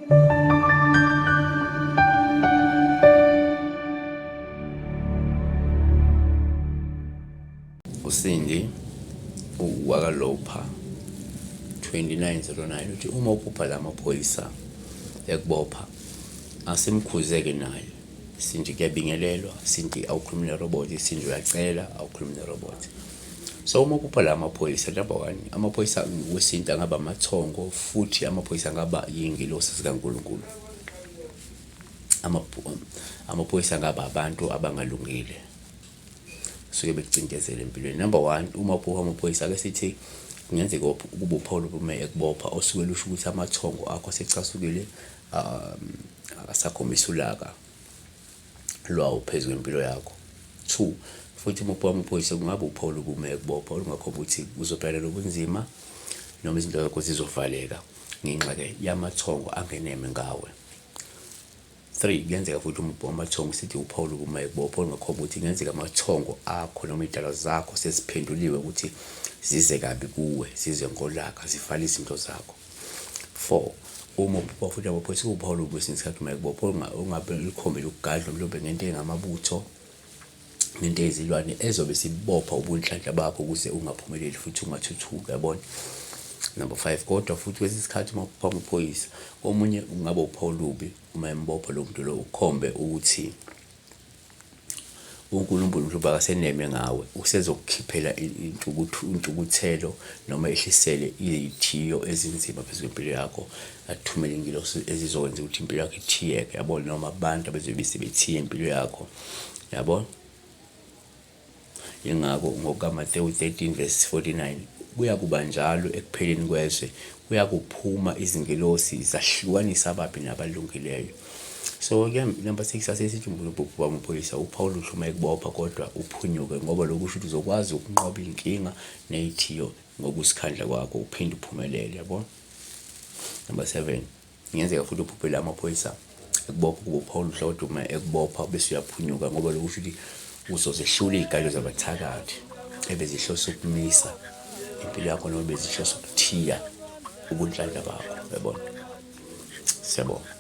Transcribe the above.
USindi wakaLopha 2909 uthi uma uphupha la maphoyisa ekubopha asimkhuzeke naye. Sindi kuyabingelelwa, Sindi awukhulumi nerobot, Sindi uyacela awukhulumi nerobot. So uma uphupha la maphoyisa, number one, amaphoyisa wesintu angaba amathongo futhi amaphoyisa angaba yingilosi zikaNkulunkulu. Amaphoyisa angaba abantu abangalungile. Suke bekucindezela empilweni. Number one, uma uphupha amaphoyisa ake sithi kungenzeka ukuba uphawu lobume ekubopha osuke lusho ukuthi amathongo akho asecasukile akasakhombisa ulaka lwawo phezu kwempilo yakho. Two, futhi uma uphupha amaphoyisa kungabe uphawu lobume ekubopha olungakhomba ukuthi uzobhekana nobunzima noma izinto zakho zizovaleka ngenxa-ke yamathongo angeneme ngawe. 3 kuyenzeka futhi amathongo sithi uPaul uma ekubopha olungakhomba ukuthi kungenzeka amathongo akho noma iy'dalwa zakho seziphenduliwe ukuthi zize kabi kuwe zize ngolaka zivale izinto zakho. 4 uma uphupha futhi amaphoyisa kuwuphawu kwesinye isikhathi uma ekubopha ungabe likhombela ukugadlwa mhlawumbe ngento engamabutho ngento eyizilwane ezobe sibopha ubunhlanhla bakho ukuze ungaphumeleli futhi ungathuthuki yabona. Number 5 kodwa futhi kwesinye isikhathi uma uphupha amaphoyisa omunye kungaba uphawu olubi uma embopha lo muntu lo ukhombe ukuthi uNkulunkulu mhlawumbe akaseneme ngawe usezokukhiphela intukuthelo noma ehlisele izithiyo ezinzima phezu kwempilo yakho athumele ingilosi ezizokwenza ukuthi impilo yakho ithiyeke yabo noma abantu abezobe sebethiye impilo yakho yabo. Yingakho ngokukaMathewu 13 verse 49 kuyakuba njalo ekupheleni kwezwe, kuyakuphuma izingelosi zahlukanisa ababi nabalungileyo. So ke number 6 asesithi umbhubhu wamaphoyisa uPaul uhluma ekubopha kodwa uphunyuke ngoba lokhu kusho ukuthi uzokwazi ukunqoba iy'nkinga ney'thiyo ngokusikhandla kwakho uphinde uphumelele yabo. Number 7 Kungenzeka futhi uphuphele amaphoyisa ekubopha kube uPaul Mhlodwa uma ekubopha bese uyaphunyuka ngoba lokhu kusho ukuthi uzozehlula iy'galo zabathakathi ebezihlose ukumisa impilo yakho noma bezihlose ukuthiya ubunhlanhla bakho yabona. Siyabonga.